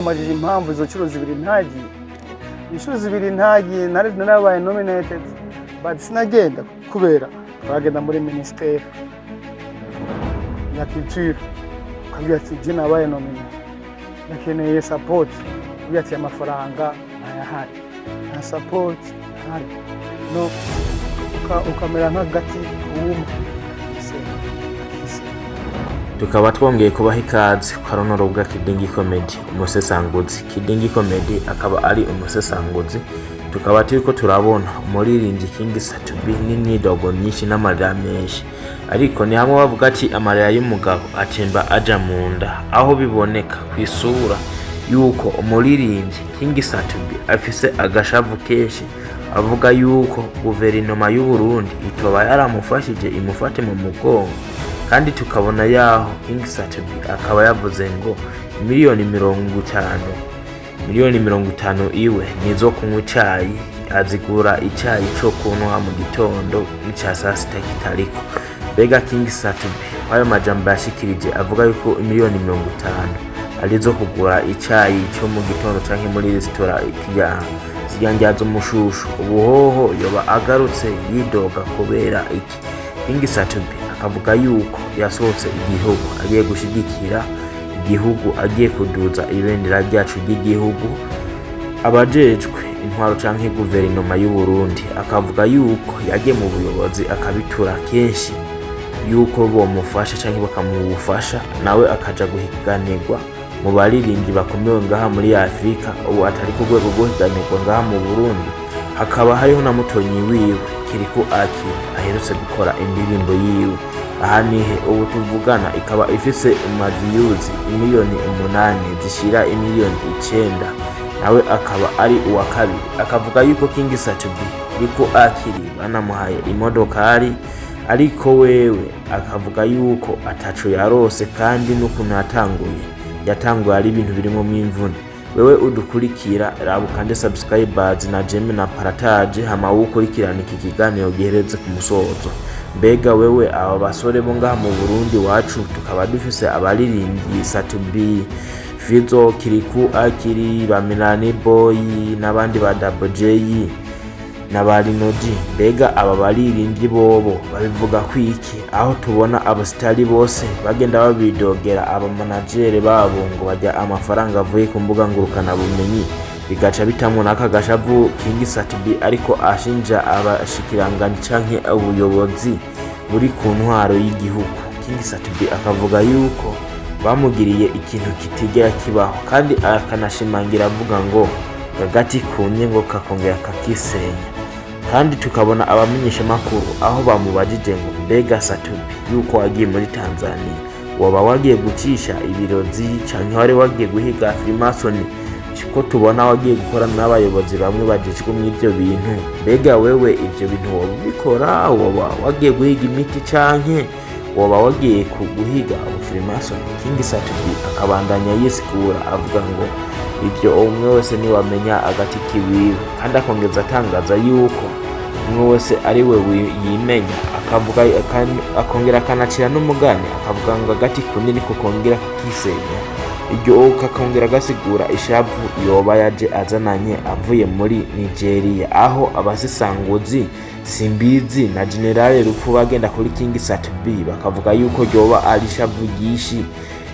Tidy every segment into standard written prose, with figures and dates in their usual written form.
Amajije impamvu izo nshuro zibiri ntagiye, inshuro zibiri ntagiye, nari narabaye nominated, but sinagenda kubera twagenda muri ministère ya culture, ukabwira ati: "Je nabaye nominé, ndakeneye support." Ukabwira ati: "Amafaranga ntayahari, nta support ntahari." No ukamera nk'agati kuma akisenya. Tukaba twongeye kubaha ikaze kwa runo rubuga Kidingi Comedy. Umusesanguzi Kidingi Comedy akaba ari umusesanguzi. Tukaba turiko turabona umuririmbyi King Sat-B n'imyidogo myinshi n'amarira menshi, ariko ni hamwe bavuga ati amarira y'umugabo atemba aja mu nda, aho biboneka kw'isura yuko umuririmbyi King Sat-B afise agashavu kenshi, avuga yuko guverinoma y'u Burundi itoba yaramufashije imufate mu mugongo. Kandi tukabona yaho King Sat-B akaba yavuze ngo 50 miliyoni, 50 miliyoni iwe nizo kunywa icayi, azigura icayi co kunywa mu gitondo n'ica saa sita kitariko. Mbega King Sat-B kwayo majambo yashikirije, avuga yuko 50 miliyoni arizo kugura icayi co mu gitondo canke muri resitora kirya zirya ndya z'umushushu, ubuhoho yoba agarutse yidoga kubera iki? King Sat-B akavuga yuko yasohotse igihugu agiye gushigikira igihugu, agiye kuduza ibendera ryacu ry'igihugu. Abajejwe intwaro canke guverinoma y'u Burundi, akavuga yuko yagiye mu buyobozi akabitura kenshi yuko bomufasha canke bakamuha ubufasha, nawe akaja guhiganirwa mu baririmbyi bakomewe ngaha muri Afurika, ubu atari ku rwego rwo guhiganirwa ngaha mu Burundi. Hakaba hariho na mutonyi wiwe Kirikou Akili aherutse gukora indirimbo yiwe aha nihe ubu tuvugana, ikaba ifise ama views 8 miliyoni zishira 9 miliyoni, nawe akaba ari uwa kabiri. Akavuga yuko King Sat-B, Kirikou Akili banamuhaye imodokari, ariko wewe akavuga yuko ataco yarose, kandi n'ukuntu yatanguye, yatanguye ari ibintu birimo mw'imvune. Wewe udukurikira, raba ukande subscribers na j'aime na partage, hama wukurikirana iki kiganiro gihereze ku musozo. Mbega wewe, aba basore bo ngaha mu Burundi wacu, tukaba dufise abaririmbyi Sat-B, Fizzo, Kirikou Akili, ba Melanie Boy n'abandi ba Double J na ba Lino G, mbega aba baririmbyi bobo babivuga kwiki, aho tubona abasitari bose bagenda babidogera abamanajere babo ngo bajya amafaranga avuye ku mbuga ngurukana bumenyi, bigaca bitamwo n'aka gashavu King Sat-B ariko ashinja abashikiranganji canke ubuyobozi buri ku ntwaro y'igihugu? King Sat-B akavuga yuko bamugiriye ikintu kitigera kibaho, kandi akanashimangira avuga ngo agati kumye ngo kakongera kakisenya. Kandi tukabona abamenyeshamakuru aho bamubajije ngo: "Mbega Sat-B, yuko wagiye muri Tanzania, woba wagiye gucisha ibirozi canke wari wagiye guhiga Freemason, ko tubona wagiye gukora n'abayobozi bamwe bajejwe mw'ivyo bintu? Mbega wewe ivyo bintu woba ubikora? Woba wagiye guhiga imiti canke woba wagiye guhiga Freemason?" King Sat-B akabandanya yisigura avuga ngo ivyo umwe wese niwamenya agati kiwiwe, kandi akongeza atangaza yuko umwe wese ari we yimenya. Akavuga akongera akanacira n'umugani, akavuga ngo agati kunini kukongera kakisenya. Iryo kakongera gasigura ishavu yoba yaje azananye avuye muri Nigeria, aho abasesanguzi Simbizi na Generale Rupfu bagenda kuri King Sat-B bakavuga yuko ryoba ari ishavu ryinshi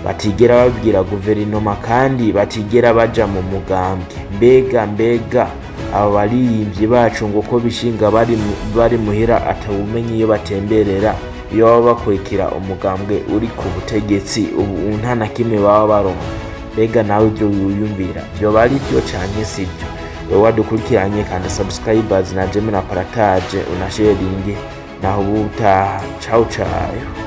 batigera babwira guverinoma kandi batigera baja mu mugambwe. Mbega aba baririmbyi bacu ngo ko bishinga bari muhira, atawumenye iyo batemberera, iyo baba bakurikira umugambwe uri ku butegetsi ubu nta na kimwe baba baronka? Mbega nawe ibyo wiyumvira vyoba ari byo canke sibyo? Wewe wadukurikiranye, kanda subscribers na j'aime na partage, unasharinge. Naho ubutaha, ciao ciao.